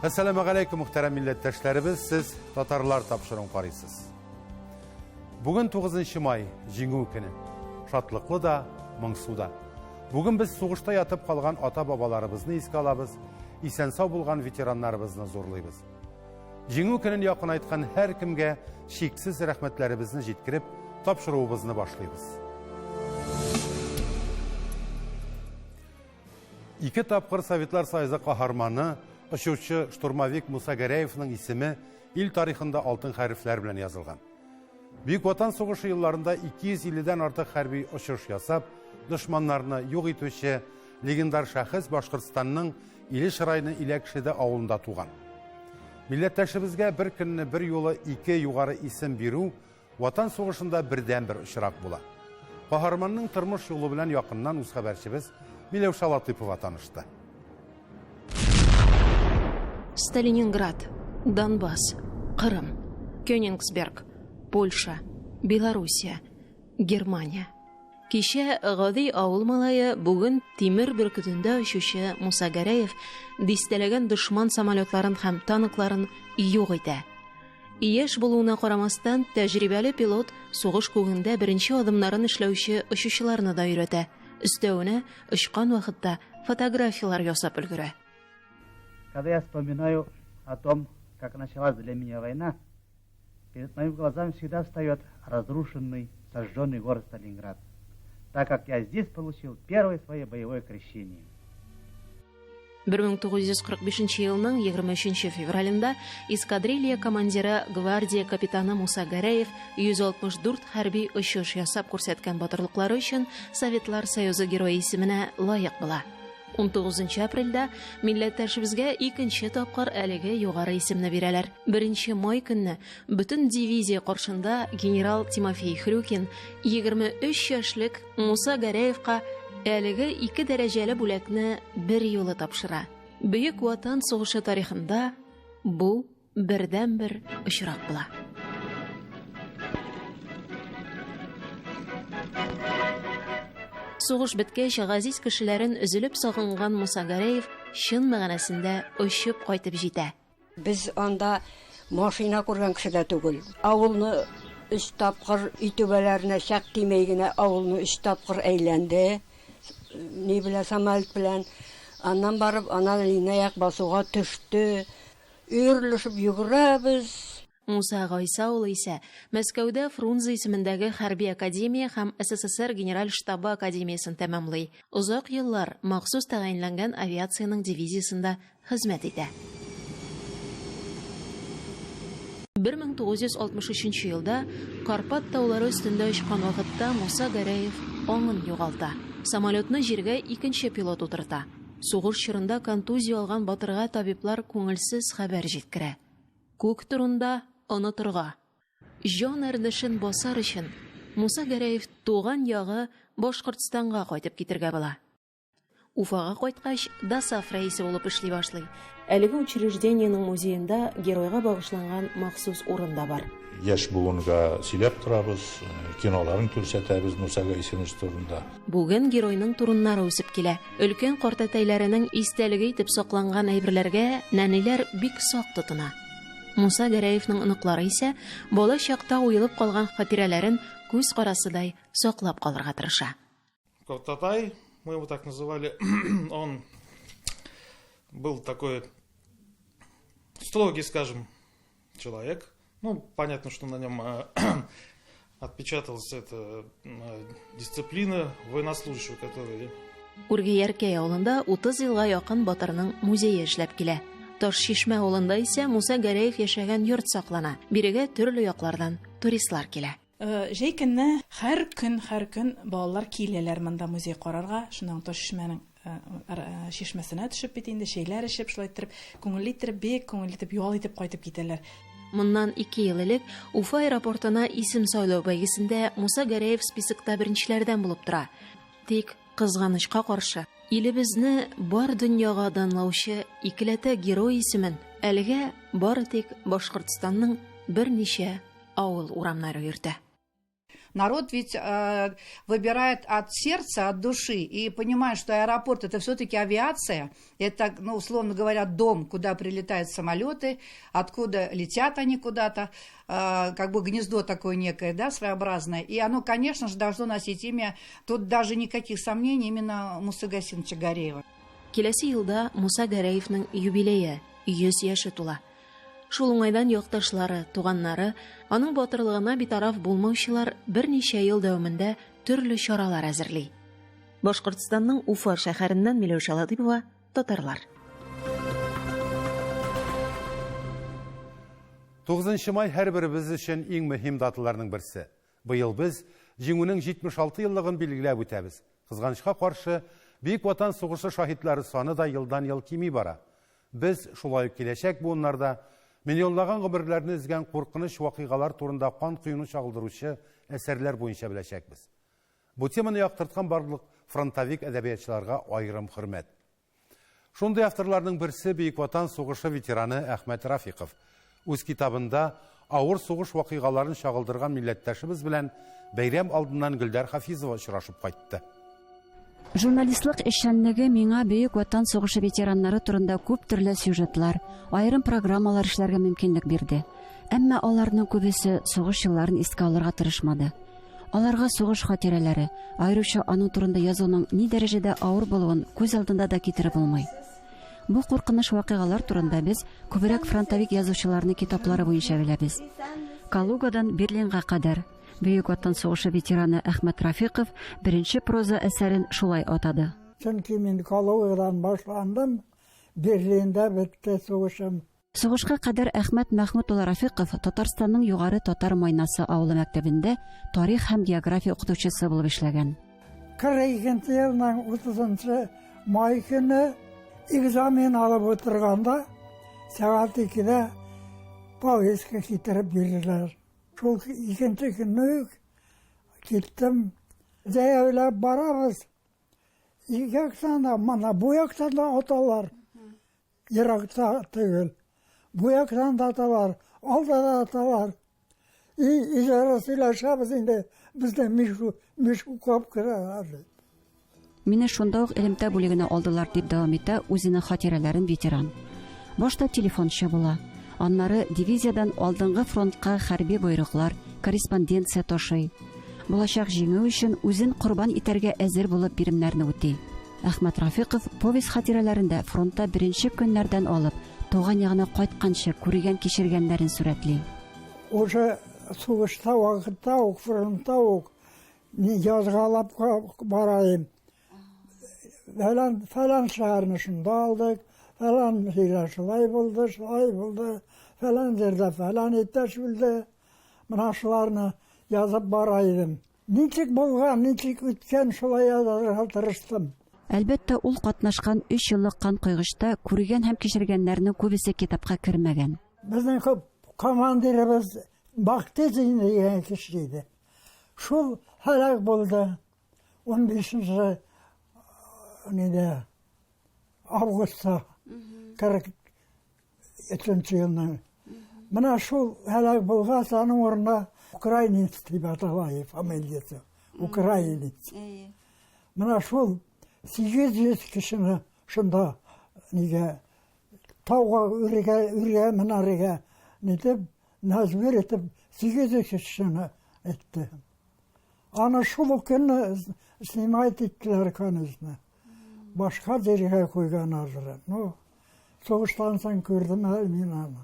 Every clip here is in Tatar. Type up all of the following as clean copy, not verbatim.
Әссәламәгаләйкүм, мөхтәрәм милләттәшләребез, сез татарлар тапшыруын карыйсыз. Бүген 9 май, Җиңү көне. Шатлыклы да, моңсу да. Бүген без сугышта ятып калган ата-бабаларыбызны искә алабыз, исән-сау булган ветераннарыбызны зурлыйбыз. Җиңү көнен якынайткан һәркемгә чиксез рәхмәтләребезне җиткереп, тапшыруыбызны башлыйбыз. Ике тапкыр Советлар Союзы каһарманы, очучы штурмовик Муса Гәрәевның исеме ил тарихында алтын хәрефләр белән язылган. Бөек Ватан сугышы елларында 250 дән артык хәрби очыш ясап, дошманнарны юк итүче легендар шәхес Башкортстанның Илеш районы Иләкшеде авылында туган. Милләттәшебезгә бер көнне бер юлы ике югары исем бирү Ватан сугышында бердәнбер очрак була. Каһарманның тормыш юлы белән якыннан үз хәбәрчебез Миләүшә Латыпова танышты. Сталининград, Донбасс, Кырым, Кёнингсберг, Польша, Белоруссия, Германия. Кичә гади авыл малае, бүген тимер бөркетендә очучы Муса Гәрәев дистәләгән дошман самолетларын һәм танкларын юк итә. Яшь булуына карамастан, тәҗрибәле пилот сугыш күгендә беренче адымнарын эшләүче очучыларны да өйрәтә. Өстәвенә, очкан вакытта фотографияләр ясап өлгерә. Когда я вспоминаю о том, как началась для меня война, перед моими глазами всегда встает разрушенный, сожженный город Сталинград, так как я здесь получил первое свое боевое крещение. 1945 елның 23 февралендә эскадрилья командиры гвардия капитаны Муса Гәрәев 164 хәрби очыш ясап күрсәткән батырлыклары өчен Советлар Союзы Герое исеменә лаек була. 19 апрельдә милләттәшебезгә икенче тапкыр әлеге югары исемне бирәләр. 1 май көнне бөтен дивизия каршында генерал Тимофей Хрюкин 23 яшьлек Муса Гәрәевка әлеге ике дәрәҗәле бүләкне бер юлы тапшыра. Бөек Ватан сугышы тарихында бу бердәнбер очрак була. Сугыш беткәч, газиз кешеләрен өзелеп сагынган Муса Гәрәев чын мәгънәсендә очып кайтып җитә. Без анда машина күргән кеше дә түгел. Авылны өч тапкыр өй түбәләренә чак тимәй генә авылны өч тапкыр әйләнде. Ни белән самолет белән. Аннан барып, аннан линаяк басуга төште. Өерелешеп йөгерәбез. Муса Гайса улы исә Мәскәүдә Фрунзе исемендәге хәрби академия һәм СССР Генераль штабы академиясен тәмамлый. Озак еллар махсус тәгаенләнгән авиациянең дивизиясендә хезмәт итә. 1963 елда Карпат таулары өстендә очкан вакытта Муса Гәрәев аңын югалта. Самолетны җиргә икенче пилот утырта. Сугыш чорында контузия алган батырга табиблар күңелсез хәбәр җиткерә. Күк турында онытырга. Җан әрнешен басар өчен Муса Гәрәев туган ягы Башкортстанга кайтып китергә була. Уфага кайткач, ДОСААФ рәисе булып эшли башлый. Әлеге учреждениенең музеенда геройга багышланган махсус урын да бар. Яшь буынга сөйләп торабыз, киноларын күрсәтәбез Муса Гайсинович турында. Бүген геройның туруннары үсеп килә. Өлкән картәтәйләренең истәлеге итеп сакланган әйберләргә нәниләр бик сак тотына. Муса Гәрәевның оныклары исә бала чакта уелып калган хатирәләрен күз карасыдай саклап калырга тырыша. Картатай, мы его так называли, он был такой строгий, скажем, человек. Ну, понятно, что на нем отпечаталась эта дисциплина военнослужащего, который Үрге авылында 30 елга якын батырның музее эшләп килә. Таш Чишмә авылында исә Муса Гәрәев яшәгән йорт саклана. Бирегә төрле яклардан туристлар килә. Җәй көнне һәр көн, һәр көн балалар киләләр монда музей карарга. Шуннан Таш Чишмәнең чишмәсенә төшеп бит инде, чәйләр эчеп, шулай иттереп, күңелле иттереп, бик күңелле итеп ял итеп кайтып китәләр. Моннан ике ел элек Уфа аэропортына исем сайлау бәйгесендә Муса Гәрәев списокта беренчеләрдән булып тора. Тик, кызганычка каршы, илебезне бар дөньяга данлаучы икеләтә герой исемен әлегә бары тик Башкортстанның берничә авыл урамнары йөртә. Народ ведь выбирает от сердца, от души, и понимает, что аэропорт – это все-таки авиация, это, ну, условно говоря, дом, куда прилетают самолеты, откуда летят они куда-то, как бы гнездо такое некое, да, своеобразное. И оно, конечно же, должно носить имя, тут даже никаких сомнений, именно Мусы Гайсиновича Гареева. Киләсе елда Муса Гәрәевның юбилее, 100 яше тула. Шул уңайдан якташлары, туганнары, аның батырлыгына битараф булмаучылар берничә ел дәвамында төрле чаралар әзерли. Башкортстанның Уфа шәһәреннән Миләүшә Латыйпова, Татарлар. 9 май һәрберебез өчен иң мөһим даталарның берсе. Быел без Җиңүнең 76 еллыгын билгеләп үтәбез. Кызганычка каршы, Бөек Ватан сугышы шаһитлары саны да елдан-ел кими бара. Без, шулай ук киләчәк буыннар да, миллионлаган гомерләрне өзгән куркыныч вакыйгалар турында кан коюны чагылдыручы әсәрләр буенча беләчәкбез. Бу теманы яктырткан барлык фронтовик әдәбиятчыларга аерым хөрмәт. Шундый авторларның берсе Бөек Ватан сугышы ветераны Әхмәт Рафиков. Үз китабында авыр сугыш вакыйгаларын чагылдырган милләттәшебез белән бәйрәм алдыннан Гөлдәр Хафизова очрашып кайтты. Журналистлык эшчәнлеге миңа Бөек Ватан сугышы ветераннары турында күп төрле сюжетлар, аерым программалар эшләргә мөмкинлек бирде. Әмма аларның күбесе сугыш елларын искә алырга тырышмады. Аларга сугыш хатирәләре, аеруча аның турында язуның ни дәрәҗәдә авыр булуын күз алдында да китереп булмый. Бу куркыныч вакыйгалар турында без күбрәк фронтовик язучыларның китаплары буенча беләбез. Калугадан Берлинга кадәр Бөек Ватан сугышы ветераны Әхмәт Рафиков беренче проза әсәрен шулай атады. Чөнки мин Калугадан башландым, Берлинда бетте сугышым. Сугышка кадәр Әхмәт Мәхмүт улы Рафиков Татарстанның Югары Татар Майнасы авылы мәктәбендә тарих һәм география укытучысы булып эшләгән. 42 елның 30 май көне экзамен алып утырганда сәгать 2-дә повестка китереп бирделәр. Шул икенче көнне үк киттем. Җәяүләп барабыз. Ике яктан да, мына бу яктан да аталар. Еракта түгел. Бу яктан да аталар, алда да аталар. И үзара сөйләшәбез инде, безне мишукап керәләр дип. Мине шунда ук элемтә бүлегенә алдылар, дип дәвам итә үзенең хатирәләрен ветеран. Башта телефончы була. Аннары дивизиядән алдынгы фронтка хәрби боерыклар, корреспонденция ташый. Булачак җиңү өчен үзен корбан итәргә әзер булып биремнәрне үти. Әхмәт Рафиков повесть хатирәләрендә фронтта беренче көннәрдән алып, туган ягына кайтканчы күргән-кичергәннәрен сурәтли. Уже сугышта вакытта ук, фронтта ук язгалап барайым. Фәлән, фәлән шәһәрне шунда алдык, фәлән җирдә шулай булды, шулай булды, фәлән җирдә фәлән иптәш үлде. Менә шуларны язып бара идем. Ничек булган, ничек үткән, шулай язарга тырыштым. Әлбәттә, ул катнашкан өч еллык канкойгычта күргән һәм кичергәннәрнең күбесе китапка кермәгән. Безнең командирыбыз Бахтизин дигән кеше иде. Шул һәлак булды. 15 нидә августта 43 елның. Менә шул һәлак булгач, аның урынына украинец дип атала фамилиясе. Украинец. Менә шул 800 кешене шунда нигә тауга үргә, үргә менәргә нитеп, мәҗбүр итеп 800 кешене әйтте. Аны шул ук көнне снимать иттеләр, конечно. Башка җиргә куйганнардыр. Ну, сугыштан соң күрдем әле мин аны.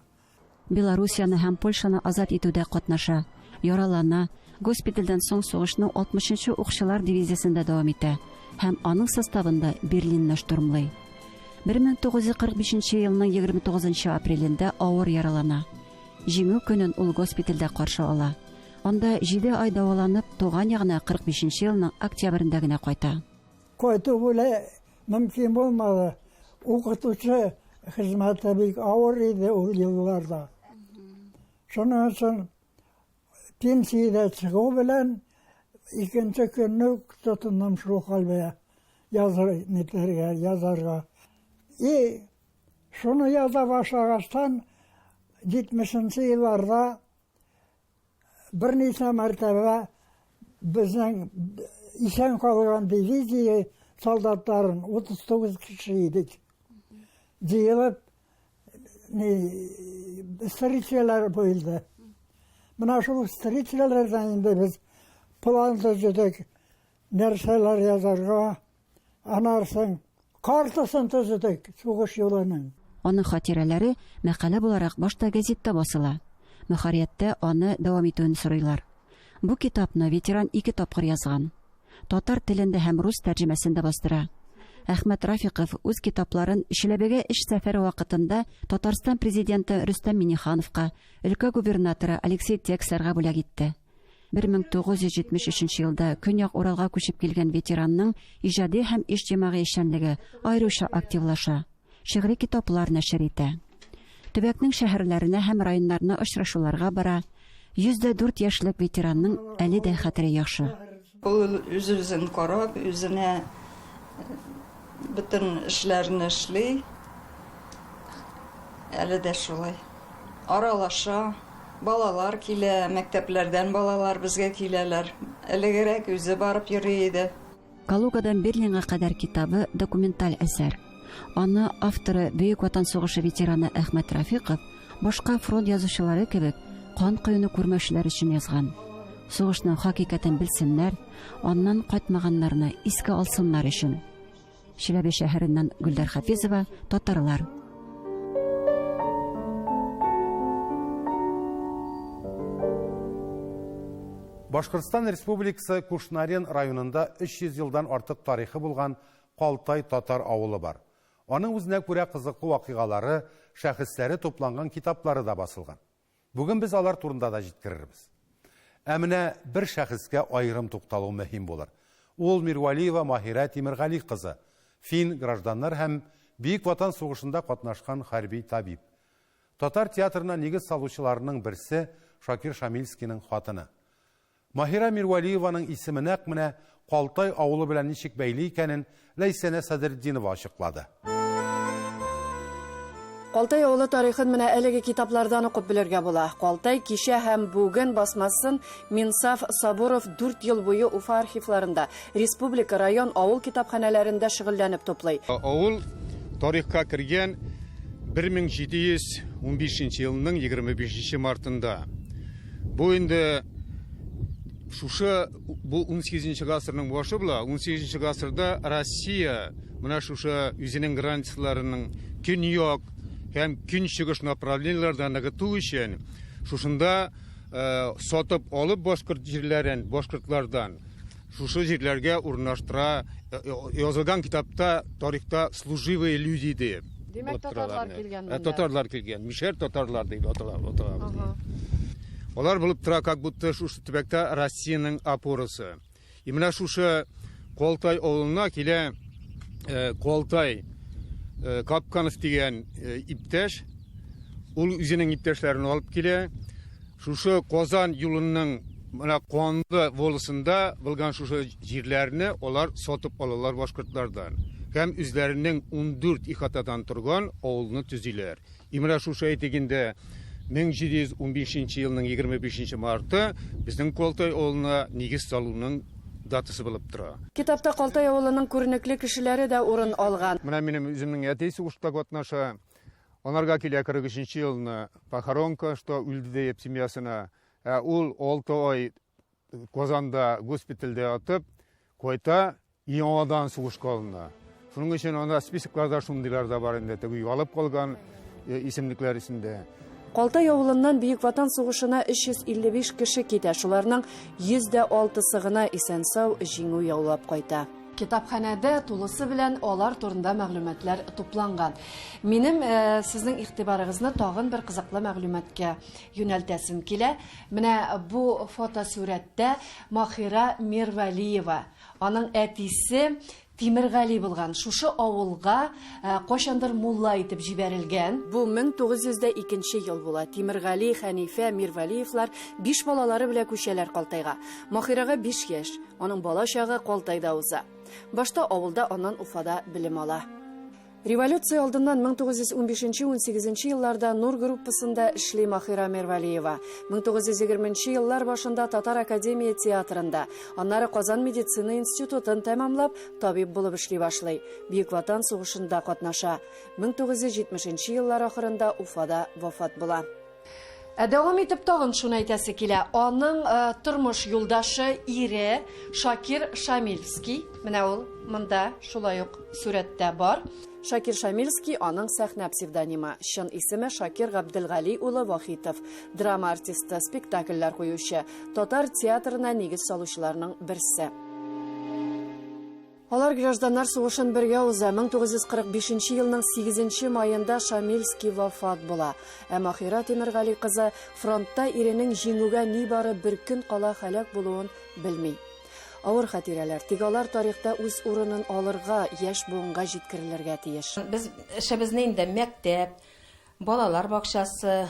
Белоруссияне һәм Польшаны азат итүдә катнаша, яралана, госпитальдән соң сугышны 60 укчылар дивизиясендә дәвам итә һәм аның составында Берлинны штурмлый. 1945 елның 29 апрелендә авыр яралана. Җиңү көнен ул госпитальдә каршы ала. Анда 7 ай дәваланып, туган ягына 45 елның октябрендә генә кайта. Кайту белән мөмкин булмады. Укытучы хезмәте бик авыр иде ул елларда. Шуның өчен пенсиядә чыгу белән икенче көнне үк тотындым шул хәлгә языр нитәргә, язарга. И шуны яза башлагачтан 70 елларда берничә мәртәбә Безнең исән калган дивизия солдатларын 39 кеше идек. Җыелып, ни, встречалар булды. Менә шул встречалардан инде без план төзедек, нәрсәләр язарга, анарсын картасын төзедек сугыш юлының. Аның хатирәләре мәкалә буларак башта гәзиттә басыла. Мөхәррияттә аны дәвам итүен сорыйлар. Бу китапны ветеран ике тапкыр язган. Татар телендә һәм рус тәрҗемәсендә бастыра. Әхмәт Рафиков үз китапларын Чиләбегә эш сәфәре вакытында Татарстан президенты Рөстәм Миңнехановка, өлкә губернаторы Алексей Текслерга бүләк итте. 1973 елда Көньяк Уралга күчеп килгән ветеранның иҗади һәм иҗтимагый эшчәнлеге аеруча активлаша. Шигъри китаплар нәшер итә. Төбәкнең шәһәрләренә һәм районнарына очрашуларга бара. 104 яшьлек ветеранның әле дә хәтере яхшы. Ул үз-үзен карап, үзенә бөтен эшләрне эшли. Әле дә шулай. Аралаша, балалар килә, мәктәпләрдән балалар безгә киләләр. Элегрәк үзе барып йөри иде. Калугадан Берлинга кадәр китабы документаль әсәр. Аны авторы Бөек Ватан сугышы ветераны Әхмәт Рафиков башка фронт язучылары кебек кан коюны күрмәүчеләр өчен язган. Сугышның хакыйкатен белсеннәр, аннан кайтмаганнарны искә алсыннар өчен. Чиләбе шәһәреннән Гөлдәр Хафизова, Татарлар. Башкортстан Республикасы Кушнарен районында 300 елдан артык тарихы булган Калтай татар авылы бар. Аның үзенә күрә кызыклы вакыйгалары, шәхесләре тупланган китаплары да басылган. Бүген без алар турында да җиткерербез. Ә менә бер шәхескә аерым тукталу мөһим булыр. Ул Мирвәлиева Маһирә Тимергали кызы, фин гражданнар һәм Бөек Ватан сугышында катнашкан хәрби табиб. Татар театрына нигез салучыларының берсе Шакир Шамильскийның хатыны. Маһира Мирвәлиеваның исеме нәкъ менә Калтай авылы белән ничек бәйле икәнен Ләйсәнә Садретдинова ачыклады. Калтай авылы тарихын менә әлеге китаплардан укып белергә була. Калтай кичә һәм бүген басмасын Минсаф Сабуров 4 ел буе Уфа архивларында, республика, район, авыл китапханәләрендә шөгыльләнеп туплый. Авыл тарихка кергән 1715 елның 25 мартында. Бу инде шушы бу 18 гасырның башы була. 18 гасырда Россия менә шушы үзенең границаларының көньяк һәм көнчыгыш направлениеләрдә ныгыту өчен шушында э, сатып алып башкорт җирләрен башкортлардан шушы җирләргә урнаштыра э, э, язылган китапта тарихта служивые люди дип Димәк, татарлар килгән монда. Татарлар килгән, мишәр татарлар дип аталабыз. Алар булып тора, как будто шушы төбәктә Россиянең опорасы. И менә шушы Колтай авылына килә э, Колтай э, Капканов дигән э, иптәш. Ул үзенең иптәшләрен алып килә. Шушы Казан юлының менә Куанды волосында булган шушы җирләрне алар сатып алалар башкортлардан. Һәм үзләренең 14 ихатадан торган авылны төзиләр. И менә шушы әйтик инде 1715 елның 25 марты безнең Колтай авылына нигез салуның датасы булып тора. Китапта Калтай авылының күренекле кешеләре дә урын алган. Менә минем үземнең әти сугышта катнаша. Анарга килә 43 елны похоронка, что үлде дип семьясына. Ә ул 6 ай Казанда госпитальдә ятып, кайта, яңадан сугышка алына. Шуның өчен анда списокларда шундыйлар да бар инде, теге югалып калган исемлекләр эчендә. Калтай авылыннан Бөек Ватан сугышына 355 кеше китә, шуларның 106-сы гына исән-сау җиңү яулап кайта. Китапханәдә тулысы белән алар турында мәгълүматлар тупланган. Минем э, сезнең игътибарыгызны тагын бер кызыклы мәгълүматка юнәлтәсем килә. Менә бу фотосурәттә Махира Мирвәлиева, аның әтисе Тимергали булган. Шушы авылга э, кайчандыр мулла итеп җибәрелгән. Бу 1902 ел була. Тимергали, Хәнифә, Мирвәлиевлар биш балалары белән күчәләр Калтайга. Махирага 5 яшь. Аның бала чагы Калтайда уза. Башта авылда, аннан Уфада белем ала. Революция алдыннан 1915-18 елларда Нур группасында эшли Махира Мирвалиева. 1920 еллар башында Татар академия театрында, аннары Казан медицина институтын тәмамлап, табиб булып эшли башлый. Бөек Ватан сугышында катнаша. 1970 еллар ахырында Уфада вафат була. Ә дәвам итеп тагын шуны әйтәсе килә. Аның э, тормыш юлдашы, ире Шакир Шамильский, менә ул монда шулай ук сурәттә бар. Шакир Шамильский аның сәхнә псевдонимы. Чын исеме Шакир Габделгали улы Вахитов. Драма артисты, спектакльләр куючы, татар театрына нигез салучыларның берсе. Алар гражданнар сугышын бергә уза. 1945 елның 8 маенда Шамильский вафат була. Ә Махира Тимергали кызы фронтта иренең җиңүгә нибары бер көн кала һәлак булуын белми. Авыр хатирәләр, тик алар тарихта үз урынын алырга, яшь буынга җиткерелергә тиеш. Без эшебезне инде мәктәп, балалар бакчасы,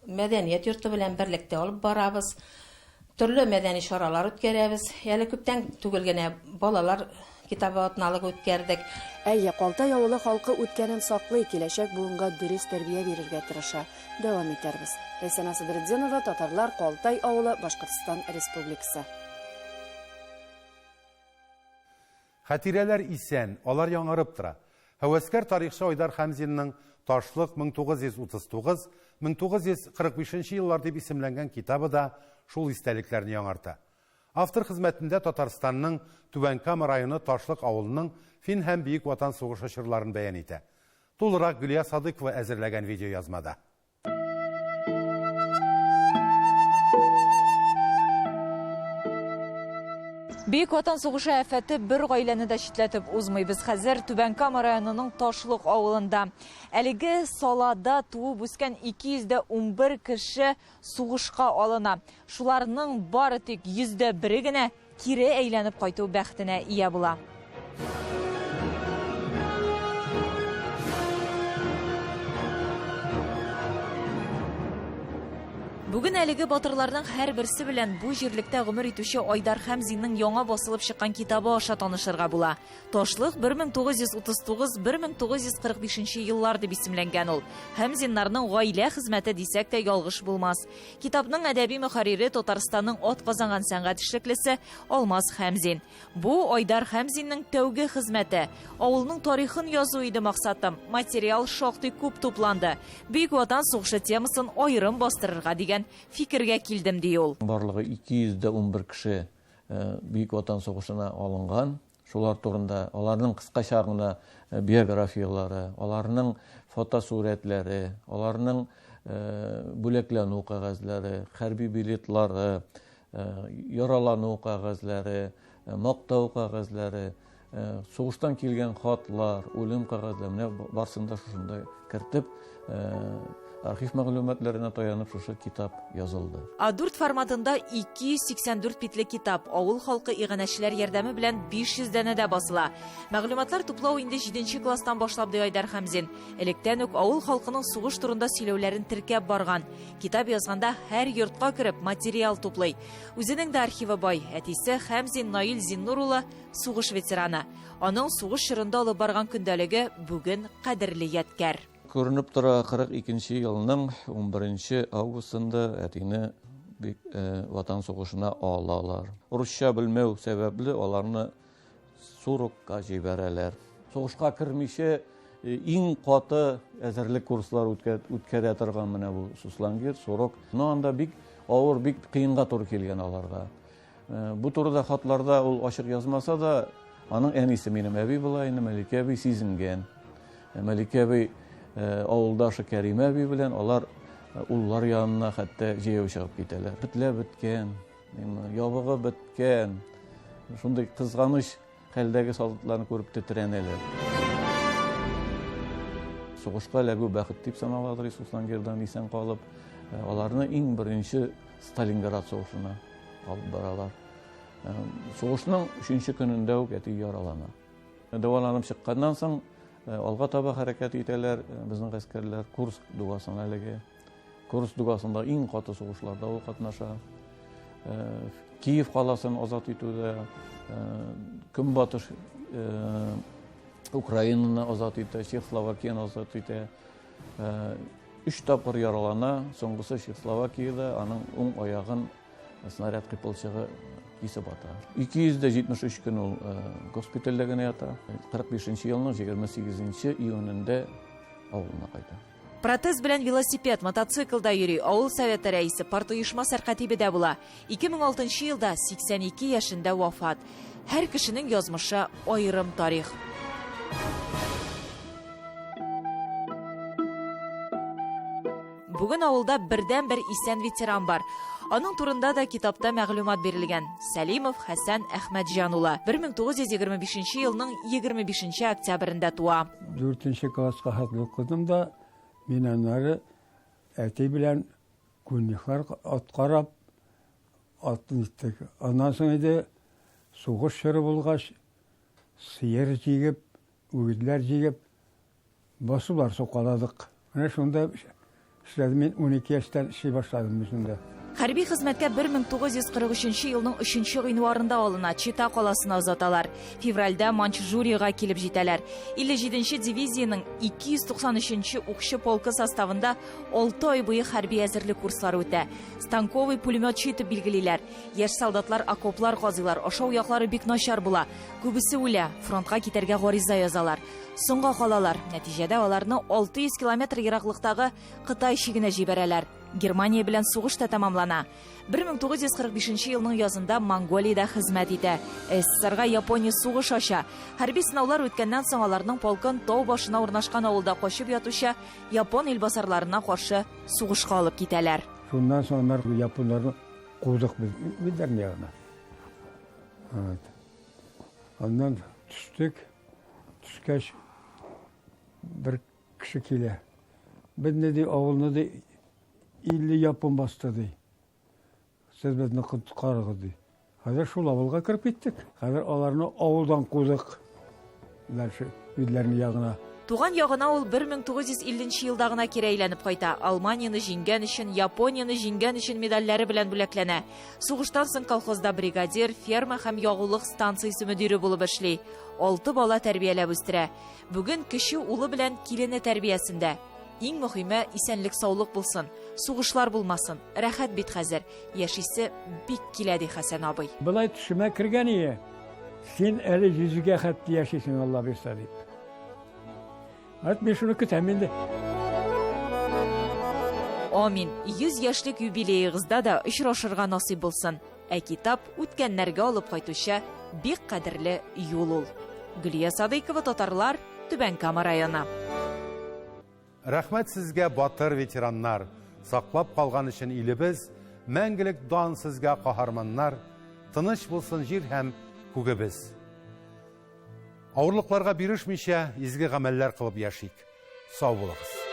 мәдәният йорты белән берлектә алып барабыз. Төрле мәдәни чаралар үткәрәбез. Әле күптән түгел генә балалар китабы атналыгы үткәрдек. Әйе, Калтай авылы халкы үткәнен саклый, киләчәк буынга дөрес тәрбия бирергә тырыша. Дәвам итәрбез. Ләйсәнә Садретдинова, Татарлар, Калтай авылы, Башкортстан Республикасы. Хатирәләр исән, алар яңарып тора. Һәвәскәр тарихчы Айдар Хәмзинның Ташлык 1939-1945 еллар дип исемләнгән китабы да шул истәлекләрне яңарта. Автор хезмәтендә Татарстанның Түбән Кама районы Ташлык авылының Фин һәм Бөек Ватан сугышы чорларын бәян итә. Тулырак Гөлия Садыкова әзерләгән видеоязмада. Бөек Ватан сугышы афәте бер гаиләне дә читләтеп узмый. Без хәзер Түбән Кама районының Ташлык авылында. Әлеге салада туып үскән 211 кеше сугышка алына. Шуларның бары тик 101-е генә кире әйләнеп кайту бәхетенә ия була. Бүген әлеге батырларның һәрберсе белән бу җирлектә гомер итүче Айдар Хәмзинның яңа басылып чыккан китабы аша танышырга була. Ташлык 1939-1945 еллар дип исемләнгән ул. Хәмзиннарның гаилә хезмәте дисәк тә ялгыш булмас. Китапның әдәби мөхәррире Татарстанның атказанган сәнгать эшлеклесе Алмаз Хәмзин. Бу Айдар Хәмзинның тәүге хезмәте. Авылның тарихын язу иде максатым. Материал шактый күп тупланды. Бөек Ватан сугышы темасын аерым бастырырга дигән фикергә килдем, ди ул. Барлыгы 211 кеше Бөек Ватан сугышына алынган. Шулар турында, аларның кыскача гына биографияләре, аларның фотосурәтләре, аларның бүләкләнү кәгазьләре, хәрби билетлары, яралану кәгазьләре, мактау кәгазьләре, сугыштан килгән хатлар, үлем кәгазьләре, менә барсын да шушында кертеп, архив мәгълүматларына таянып шушы китап язылды. А4 форматында 284 битле китап авыл халкы иганәчеләр ярдәме белән 500 данәдә басыла. Мәгълүматлар туплау инде 7 класстан башлап, ди Айдар Хәмзин. Электән үк авыл халкының сугыш турында сөйләүләрен теркәп барган. Китап язганда һәр йортка кереп материал туплый. Үзенең дә архивы бай. Әтисе Хәмзин Наил Зиннур улы сугыш ветераны. Аның сугыш чорында алып барган көндәлеге бүген кадерле ядкәр. Күренеп тора, 42 елның 11 августында әтине бик Ватан сугышына алалар. Русча белмәү сәбәпле аларны Сурокка җибәрәләр. Сугышка кермичә иң каты әзерлек курслары үткәрә торган менә бу Суслангер, Сурок. Но анда бик авыр, бик кыенга туры килгән аларга. Бу турыда хатларда ул ачык язмаса да, аның әнисе минем әби була инде, Мәликә әби сизенгән. Мәликә әби авылдашы Кәримә әби белән алар уллар янына хәтта җәяү чыгып китәләр. Бетләп беткән, ябыгып беткән, шундый кызганыч хәлдәге солдатларны күреп тетрәнәләр. Сугышка эләгү бәхет дип саналадыр Суслангердан исән калып, аларны иң беренче Сталинград сугышына алып баралар. Сугышның өченче көнендә үк әти яралана. Дәваланып чыкканнан соң алга таба хәрәкәт итәләр безнең гаскәрләр Курск дугасына әлеге. Курск дугасында иң каты сугышларда ул катнаша. Киев каласын азат итүдә, Көнбатыш Украинаны азат итә, Чехословакияне азат итә. Өч тапкыр яралана, соңгысы Чехословакиядә аның уң аягын снаряд кыйпылчыгы кисеп ата. 273 көн ул госпитальдә генә ята. 45 елның 28 июнендә авылына кайта. Протез белән велосипед, мотоциклда йөри, авыл советы рәисе, партоешма сәркатибе дә була. 2006 елда 82 яшендә вафат. Һәр кешенең язмышы аерым тарих. Бүген авылда бердән-бер исән ветеран бар. Аның турында да китапта мәгълүмат бирелгән. Сәлимов Хәсән Әхмәтҗан улы 1925 елның 25 октябрендә туа. Дүртенче класска хәтле укыдым да, мин аннары әти белән күннекләр ат карап, ат иттек. Аннан соң инде сугыш чоры булгач, сыер җигеп, үгезләр җигеп, Басулар сукаладык. Менә шунда эшләдем мин, 12 яшьтән эшли башладым мин шунда. Хәрби хезмәткә 1943 елның 3 гыйнварында алына, Чита каласына озаталар. Февральдә Маньчжуриягә килеп җитәләр. 57 нче дивизиянең 293 нче укчы полкы составында 6 ай буе хәрби әзерлек курслары үтә. Станковый пулеметчы итеп билгелиләр. Яшь солдатлар окоплар казыйлар, ашау яклары бик начар була. Күбесе үлә, фронтка китәргә гариза язалар. Соңга калалар. Нәтиҗәдә аларны 600 километр ераклыктагы Кытай чигенә җибәрәләр. Германия белән сугыш та тәмамлана. 1945 елның язында Монголиядә хезмәт итә. СССРга Япония сугыш ача. Хәрби сынаулар үткәннән соң аларның полкын тау башына урнашкан авылда качып ятучы япон илбасарларына каршы сугышка алып китәләр. Шуннан соң аннары японнарны кудык без үзләренең ягына. Вот. Аннан төштек. Төшкәч, бер кеше килә. Безне ди, авылны ди, 50 япон басты ди. Сез безне коткарыгыз ди. Хәзер шул авылга кереп киттек. Хәзер аларны авылдан кудык. Дальше үзләренең ягына. Туган ягына ул 1950 нче елда гына кире әйләнеп кайта. Алманияне җиңгән өчен, Японияне җиңгән өчен медальләре белән бүләкләнә. Сугыштан соң колхозда бригадир, ферма һәм ягулык станциясе мөдире булып эшли. Алты бала тәрбияләп үстерә. Бүген кече улы белән килене тәрбиясендә. Иң мөһиме, исәнлек-саулык булсын, сугышлар булмасын. Рәхәт бит хәзер, яшисе бик килә, ди Хәсән абый. Болай төшемә кергән ие, син әле йөзгә хәтле яшисең, Алла бирса, дип. Әт мин шуны көтәм инде. Амин. 100 яшьлек юбилеегызда да очрашырга насыйп булсын. Ә китап үткәннәргә алып кайтучы бик кадерле юл ул. Гөлия Садыйкова, Татарлар, Түбән Кама районы. Рәхмәт сезгә, батыр ветераннар, саклап калган өчен илебез, мәңгелек дан сезгә, каһарманнар, тыныч булсын җир һәм күгебез. Авырлыкларга бирешмичә, изге гамәлләр кылып яшик. Сау булыгыз.